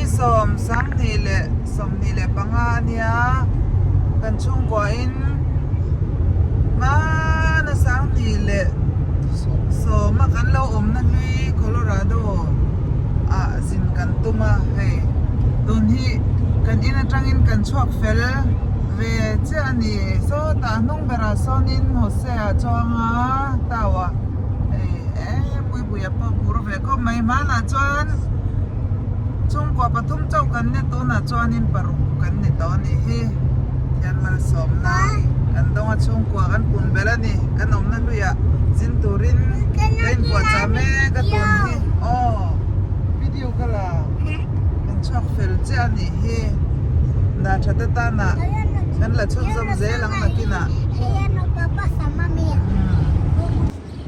ni sawm sanghnih leh 25 a nia kan chhungkuahin hmana sanghnih leh sawma kan lo awmna hlui Colorado ah zin kan tum a hei tun hi kan in atangin kan chhuak fel ve chiah a ni sawtah hnung berah sawnin Hosea chuang a tau a hei eee Puipuia pawh phur ve khawp mai hmanah chuan chhungkua pathum chauh kan ni tunah chuanin paruk kan ni tawh a nih hi thian malsawmna kan dawnga chhungkua kan pun belh a ni kan awmna hluiah zin turin ka inpuah chah mek a tun hi aw video ka la kan chhuak fel chiah a nih hi dah that atana kan la chhunzawm zel ang nakinah.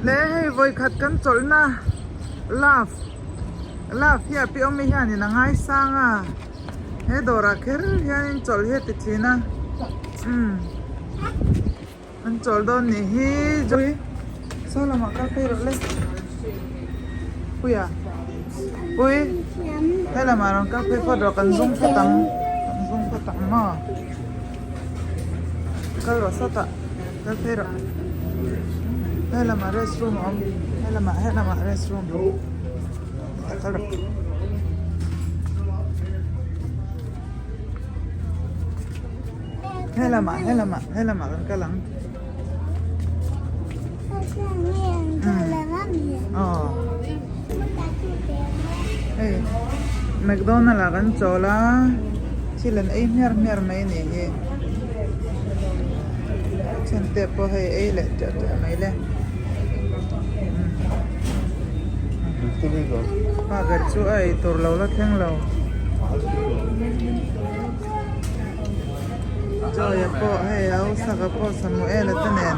Le hei vawikhat kan chawlhna love love hi a pi awm hi hianin a ngaisang a he dawrah kher hianin chawlh hi a ti thin a umm an chawl dawn nih hi joy saw lamah kal phei rawh le puia pui he lamah rawn kal phei phawt rawh kan zung phawt ang kan zung phawt ang maw kal rawh sawtah. Kal phei rawh. He lamah restroom a awm. He lamah he lamah restroom. Kal rawh. He lamah he lamah he lamah kan kal ang. Aw. Hei McDonald ah kan chawl a. Thil an ei hmiar hmiar mai a nih hi. Then te pawh hei ei leh teuh teuh mai le pa ber chu a ei tur lo la thleng lo Joy-a pawh hei a Usaka pawh Samuel-a te nen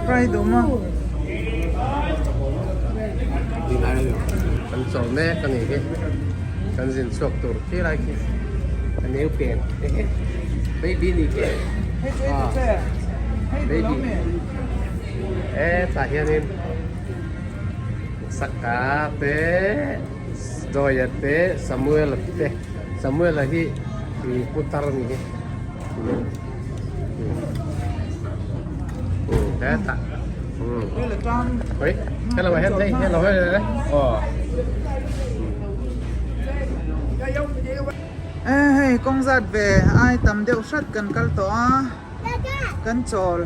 Sprite awm a. Kan chawl mek a nih hi. Kan zin chhuak tur khi lai khi a neu pen baby ni khi baby e tah hianin Saka te Joya te Samuela te Samuela hi putar a ni hi hetah hello hello hello aw. E hei kawng zat ve ai tam deuh hrat kan kal tawh a kan chawl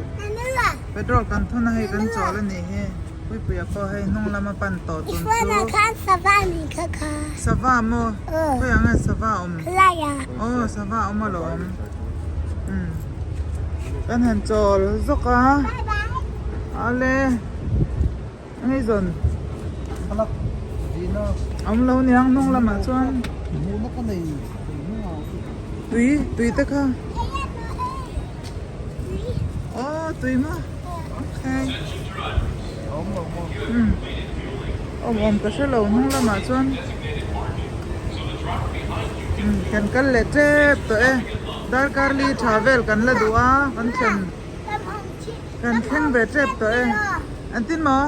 petrol kan thun a hei kan chawl a nih hi puipuia pawh hei hnung lama pan tawh tun chu sava maw khawiah nge sava awm aw sava awm alawm umm kan han chawl zawk a ale. Hei zawn awm lo niang hnung lamah chuan tui tui te kha aw tui maw okay umm awm awm ka hre lo hnung lamah chuan umm kan kal leh tep tawh e darkar li tha vel kan la duh a kan thlen. Kan thleng ve tep tawh e. An tin maw?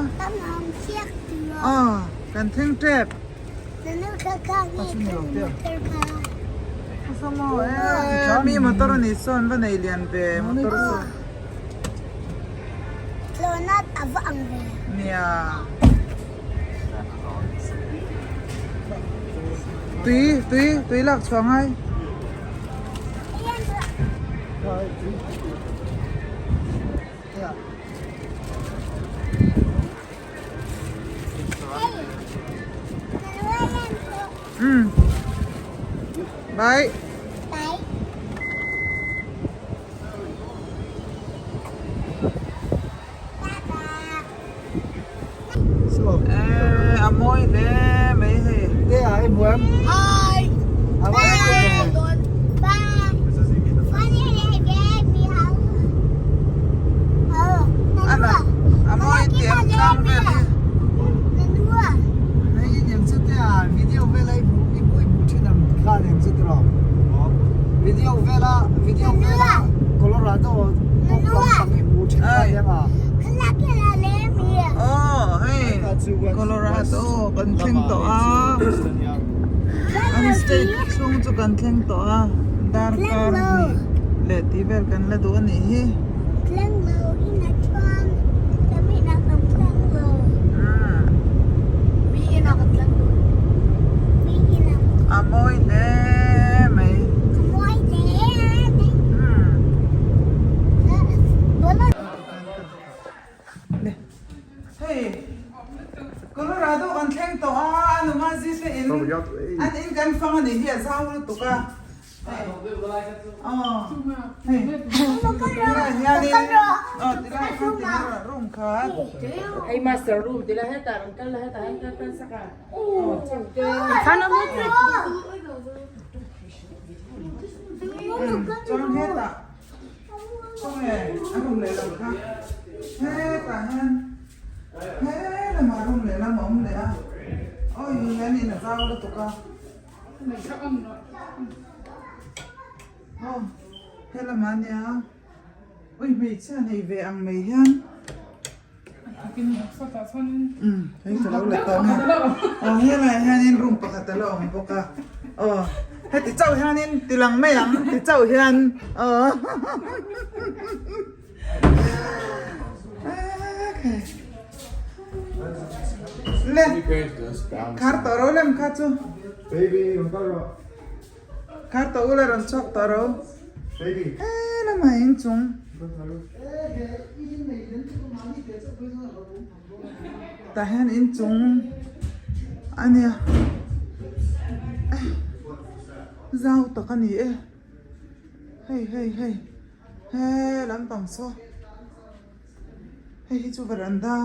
Aw, kan thleng tep. Mi motor a nih sawn va nei lian ve motor chu. Nia. Tui, tui, tui lak chhuah ngai. Umm. Bye. Bye. Eee a mawi hle mai hei. Hi. A mawi tiang tlang vel hi. Video vela video vela Colorado Aw hei. Colorado kan thleng tawh a an state chhung chu kan thleng tawh a darkar hnih leh tih vel kan la duh a nih hi. A mawi hle mai. Hei Colorado kan thleng tawh a a nunga zite in an in kan fang a nih hi a zau lutuk a aw hei tilai hianin aw tilai khan ti room khat hei master room tilai hetah rawn kal la hetah hian kal kal sak a chuan hetah Khawnge a room lehlam kha hetah hian he lamah room lehlam a awm leh a awi hian in a zau lutuk a aw he lamah ania ui hmeichhia nei ve ang mai hian umm hei ka lo la tawh ang e aw helaiah hianin room pakhat a la awm bawk a aw heti chauh hianin ti lang mai ang ti chauh hian aw le khar tawh ro lem kha chu khar tawh ula rawn chhuak tawh ro he lamah inchung. Tah hian inchung a nia zau tak a ni e hei hei hei he lampang saw hei hi chu veranda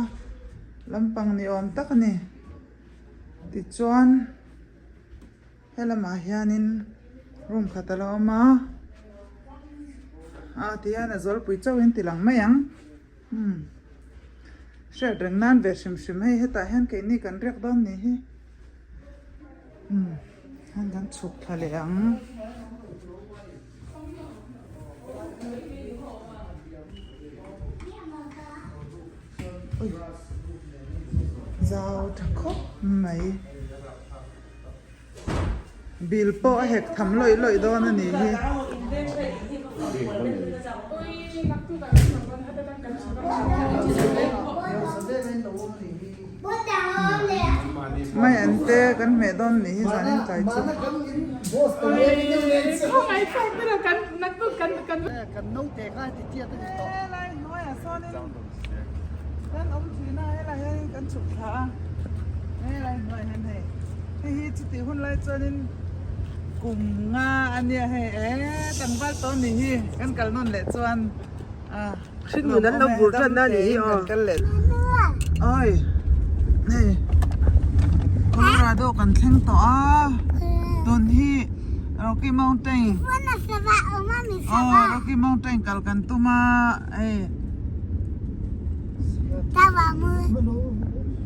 lampang ni awm tak a ni tichuan. He lamah hianin room khat a la awm a ah ti hian a zawlpui chauhin ti lang mai ang umm hriat reng nan ve hrim hrim hei hetah hian keini kan riak dawn ni hi umm hian kan chhuk thla leh ang. Zau tha khawp mai. Bill pawh a hek tham lawih lawih dawn a nih hi. Mai an te kan hmeh dawn nih hi zanin tlai chu. Helai hnuaiah sawnin kan awm thin a helai hianin kan chhuk thla a helai hnuaiah hian hei hei hi chutih hun lai chuanin kum nga a nia hei eee tlangval tawh a nih hi kan kal nawn leh chuan ah Hringnun an lo bur tan a nih hi aw. Kan kal leh oi hei Colorado kan thleng tawh a tun hi Rocky Mountain aw Rocky Mountain kal kan tum a hei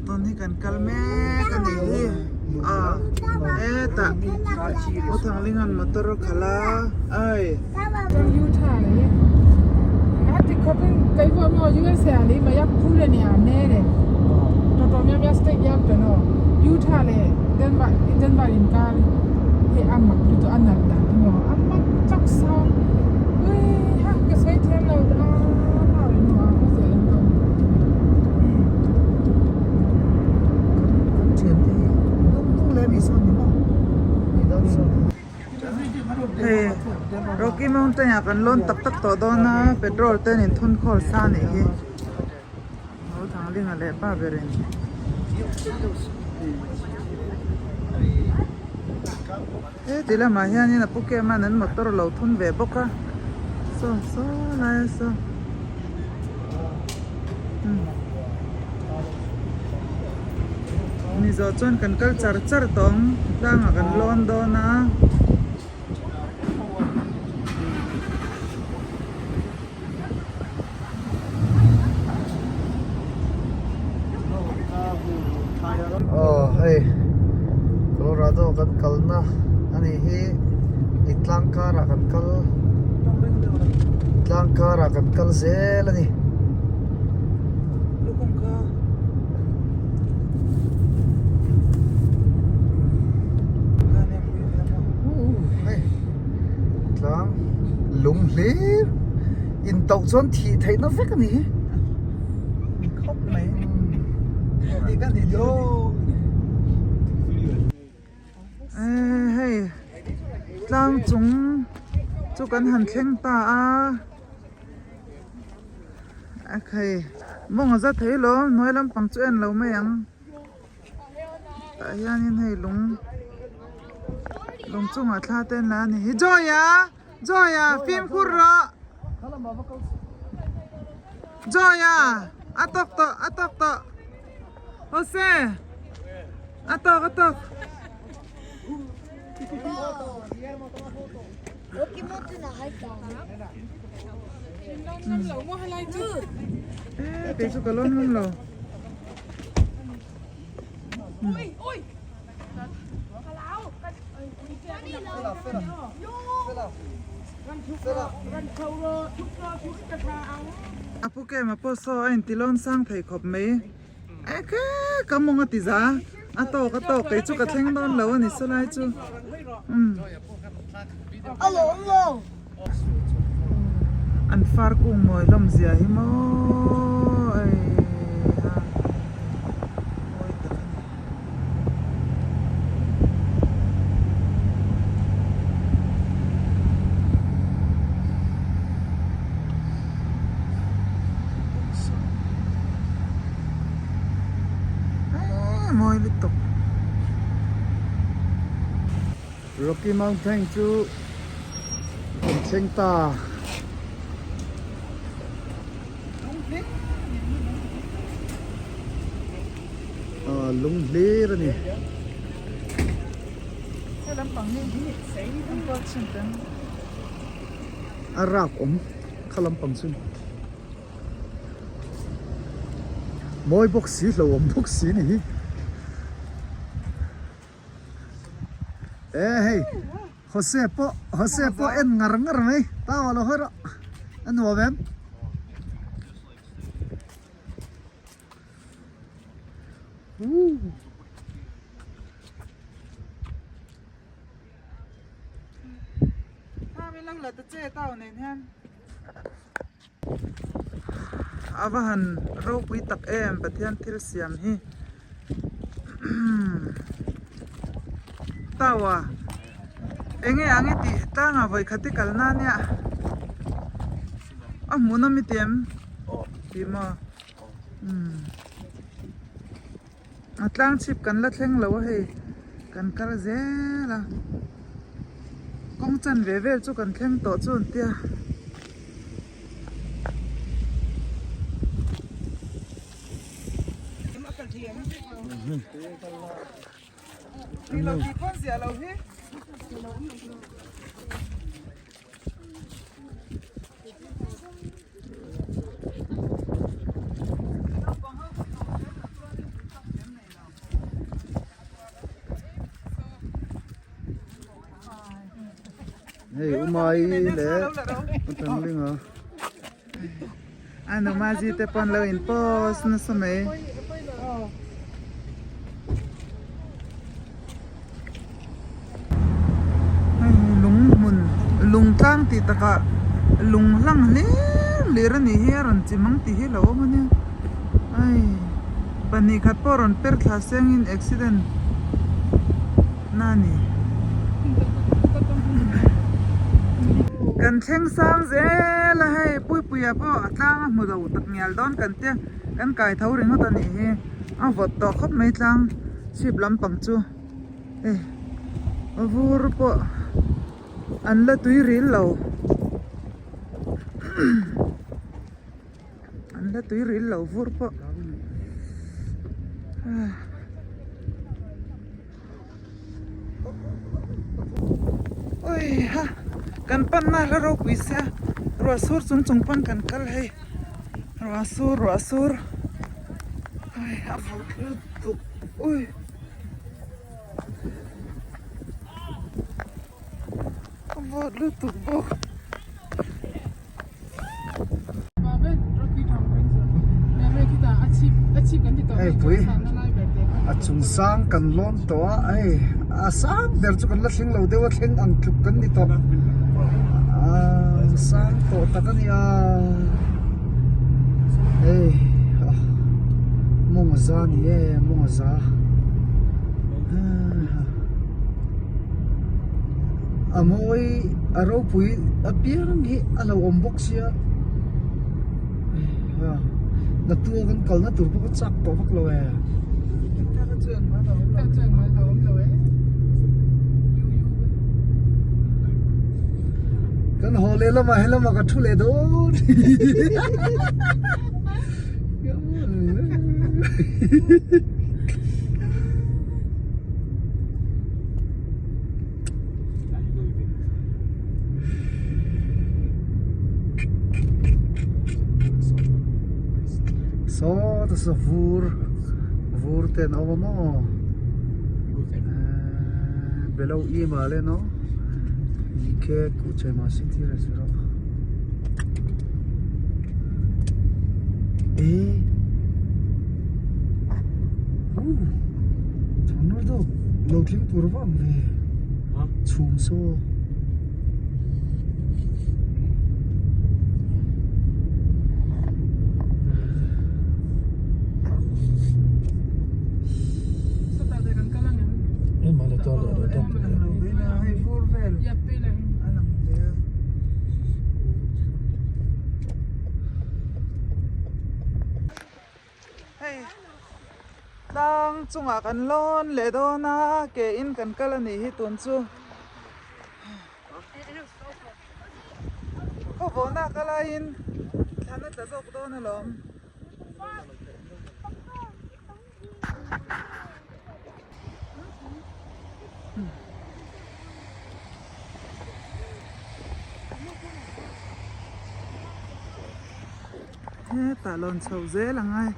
tun hi kan kal mek a nih hi ah hetah U Thanglinga'n motor a khalh a ai. Hei Rocky Mountain ah kan lawn tak tak tawh dawn a petrol te an inthun khawl sa a nih hi lo thanglinga leh pa berin. Heti lamah hianin a pu kem an motor a lo thun ve bawk a saw saw lai a saw. Ni zawh chuan kan kal char char tawh ang tlangah kan lawn dawn a. Aw hei Colorado kan kalna a nih hi i tlang karah kan kal tlang karah kan kal zel a ni. hlir in toh chuan thih theih na vek a ni hi. Khawp mai. Dik a ni dawn. Hei tlang chung chu kan han thleng ta a a khai mawng a za thei lo hnuai lampang chu en lo mai ang tah hianin hei lung lung chungah thla te an la a ni hi Joy-a Joy-a fimkhur rawh Joy-a a tawk tawh a tawk tawh Jose a tawk a tawk. Kei chu ka lawn ngam lo. A pu kem a pawh saw a inti lawn sang thei khawp mai. Eke ka mawng a ti za a tawk a tawk kei chu ka thleng dawn lo a ni saw lai chu umm an far kung mawi hlawm zia hi maw ei ha mawi tak a ni. Mawi lutuk. Rocky Mountain chu kan thleng ta. Lung hlir a ni. A rak awm kha lampang chu. Mawi bawk si hlauhawm bawk si ni hi. E hei Jose pawh Jose pawh en ngar ngar mai tau a lo hawi rawh a nuam em. Woo. A va han ropui tak em Pathian thil siam hi Tawa eng nge ang i tih tlangah vawikhat i kalna ania a hmuhnawm i ti em tih maw umm a tlang chhip kan la thleng lo a hei kan kal zel a kawng chan ve vel chu kan thleng tawh chu an tia. Hei umai leh Patanglinga. A numazi te pawn lo in post nasa mai. Hei lung hmun lung tlang tih takah lung hlang hlir hlir a nih hi a rawn chim ang tih hi a lo awm a nia hei pahnih khat pawh rawn per thla sengin accident na a ni. Kan thleng sang zel a hei Puipuia pawh a tlang a hmu lo tak ngial dawn kan tia kan kai tho ringawt a nih hi a vawt tawh khawp mai tlang chhip lampang chu hei vur pawh an la tui ril lo an la tui ril lo vur pawh. Ui ha kan panna hla ropui sia ruah sur chung chung pawn kan kal hei ruah sur ruah sur ui a vawt lutuk ui a vawt lutuk bawk. Hei pui a chung sang kan lawn tawh a hei a sang ber chu kan la thleng lo deuh a thleng ang tluk kan ni tawh aaa. Sang tawh tak a nia hei a mawng a za ni e mawng a za a mawi a ropui apiang hi a lo awm bawk sia naktuk a kan kalna tur pawh ka chak tawh vak lo e. Kan haw leh lamah he lamah ka thu leh dawn Saw ta saw vur vur te an awm a maw below i mah le no ni khe kuh chei mah city restaurant eh uh thawmhnaw deuh lo thleng tur vang ve chhum saw. Hei tlang chungah kan lawn leh dawn a ke in kan kal a nih hi tun chu. Khaw vawhna ka laiin thlan a tla zawk dawn alawm. Hetah lawn chhoh zel a ngai.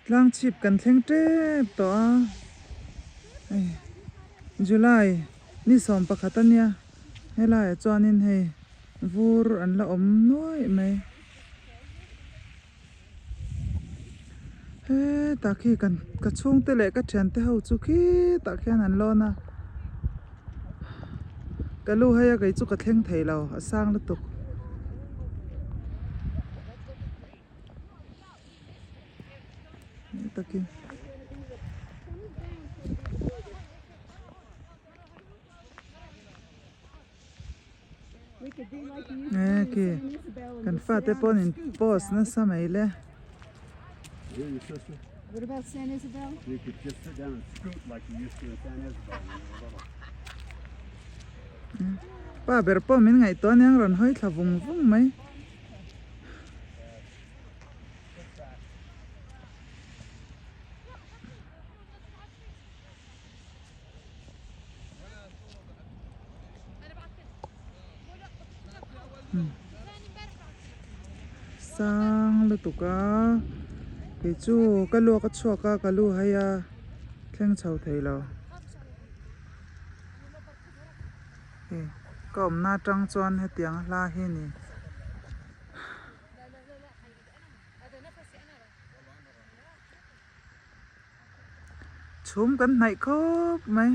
Tlang chhip kan thleng tep tawh a hei July ni sawm pakhat a nia helaiah chuanin hei vur an la awm nuaih mai hetah khi kan ka chhungte leh ka thiante ho chu khitah khian an lawn a ka lu hei a kei chu ka thleng thei lo a sang lutuk. Takin e khi kan fate pawh an in post nasa mai le. Pa ber pawh min ngaihtuah aniang rawn hawi thla vung vung mai. Sang lutuk a kei chu ka luak a chhuak a ka lu hai a thleng chho thei lo. Hei ka awmna atang chuan hetiang hla hi a ni. Chhum kan hnaih khawp mai.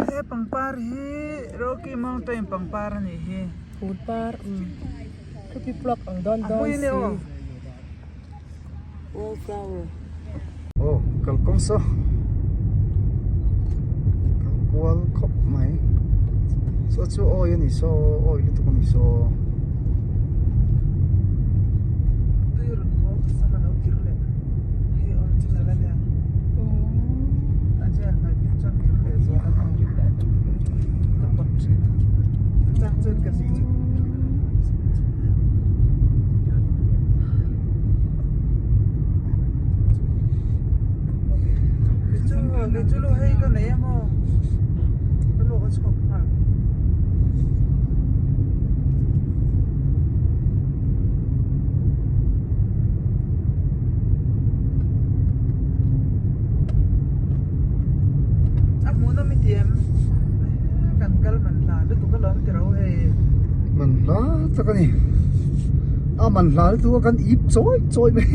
He pangpar hi Rocky Mountain pangpar a nih hi. Pangpar umm khawpi plug ang dawn dawn si. Wallflower. Aw kalkawng saw kal kual khawp mai saw chu awi a ni saw awi lutuk a ni saw. ka nei a maw ka luak a chhuak nghal. A hmuhnawm i ti em? Kan kal man hla lutuk alawm tiro hei. Man hla tak a ni. A man hla lutuk a kan ip chawi chawi mai.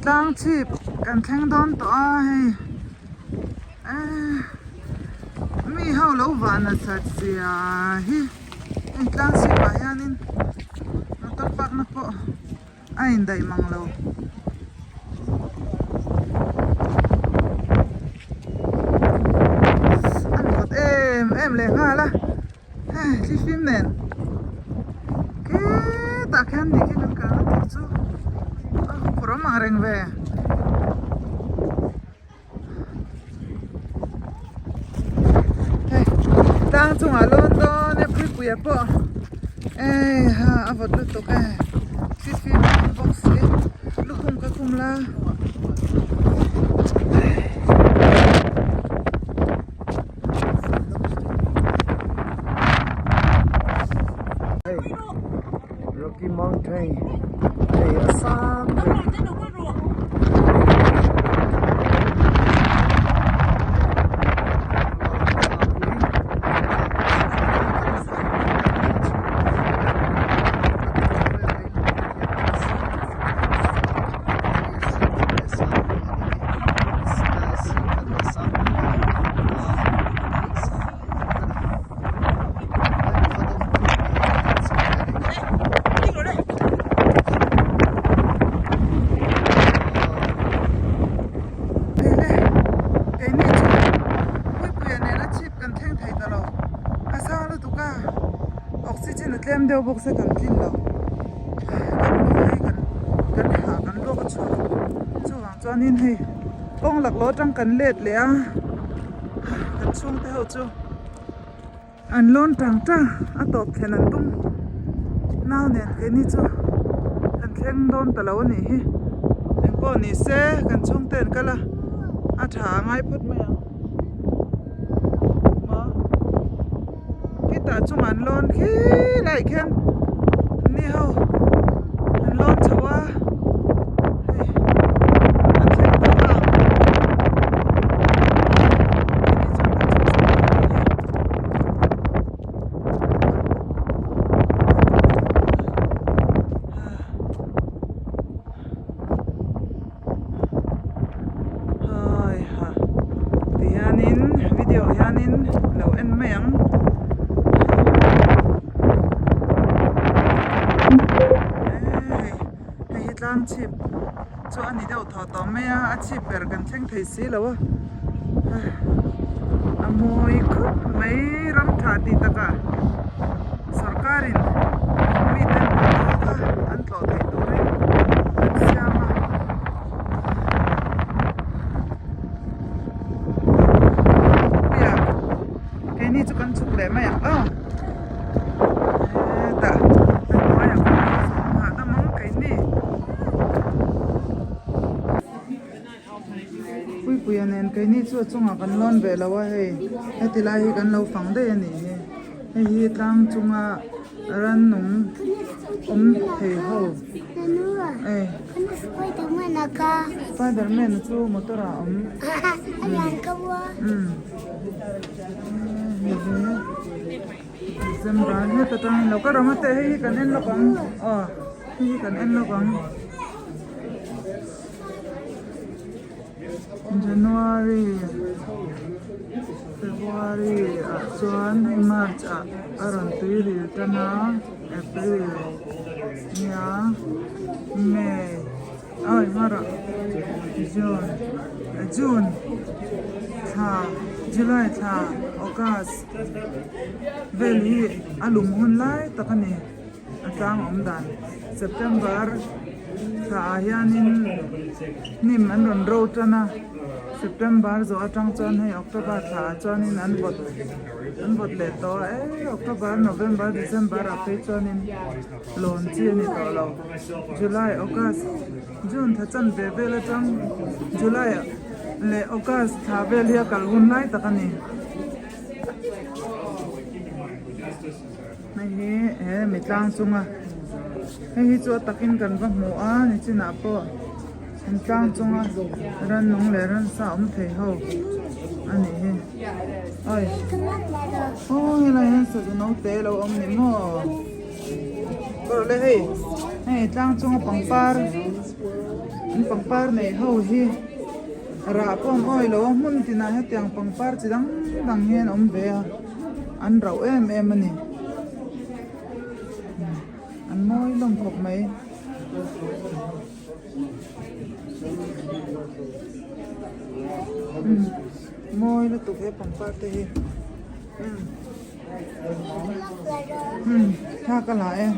Tlang chhip kan thleng dawn tawh a hei ehh mi ho lo vah nasat zia hi hei tlang chhip ah hianin motor park na pawh a indaih mang lo. A vawt em em leh nghal a hei thlifim nen khetah khian ni khi kan kalna tur chu a huphurh awm ang reng ve. Hei tlang chungah lawn dawn e puipuia pawh ei ha a vawt lutuk e thli fim a awm bawk si lukhum ka khum la. Hei Rocky Mountain hei a sang ber. Keini chu Puipuia nena chhip kan thleng thei ta lo a sang lutuk a oxygen a tlem deuh bawk se kan tlin lo kan hmuh hi kan kan hah kan luak a chhuak chuvang chuanin hei kawng laklawh atang kan let leh a kan chhungte ho chu an lawn tang tang a tawp thlen an tum nau nen keini chu kan thleng dawn ta lo a nih hi engpawh ni se kan chhungte an kal a a tha a ngai phawt mai ang maw khitah chungah an lawn khi laiah khian ni ho an lawn chho a hei an thleng tawh a ang keini chuan kan chhuk chho dawn a nih hi. Hai ha tihianin video hianin lo en mai ang hei hei hi tlang chhip chu a ni deuh thaw tawh mai a a chhip ber kan thleng thei si lo a a mawi khawp mai ram tha tih takah sorkarin miten duh tawka an tlawh theih turin an siam a. Puia keini chu kan chhuk leh mai ang aw hetah a hnuaiah kan kal chho ang hahdam ang keini. Puipuia nen keini chu a chungah kan lawn ve lo a hei heti lai hi kan lo fang daih a nih hi hei hi tlang chunga rannung awm thei ho ei spiderman chu motor ah a awm umm hei hi december heta tangin lo kal rawh teh hei hi kan en lawk ang aw hei hi kan en lawk ang. January February ah chuan hei March ah a rawn tui ril tan a April nia May awi hmarah June June thla July thla August vel hi a lum hun lai tak a ni a tlang awm dan September. Thla ah hianin hnim an rawn ro tan a September zawh atang chuan hei October thla ah chuanin an vawt an vawt leh tawh a eee October November December ah phei chuanin lawn chi a ni tawh lo July August June thla chan ve vel atang July leh August thla vel hi a kal hun lai tak a ni. Hei hi he mi tlang chunga hei hi chu a takin kan va hmu a nichinah pawh an tlang chunga rannung leh ransa awm thei ho a nih hi awi aw helai hian sazu naute lo awm ni maw kawr le hei hei tlang chunga pangpar an pangpar neih ho hi rah pawh an awih lo a hmun tinah hetiang pangpar chi dang dang hian awm ve a. An rauh em em a ni. An mawi hlawm khawp mai. Mawi lutuk he pangpar te hi. Thla ka la e.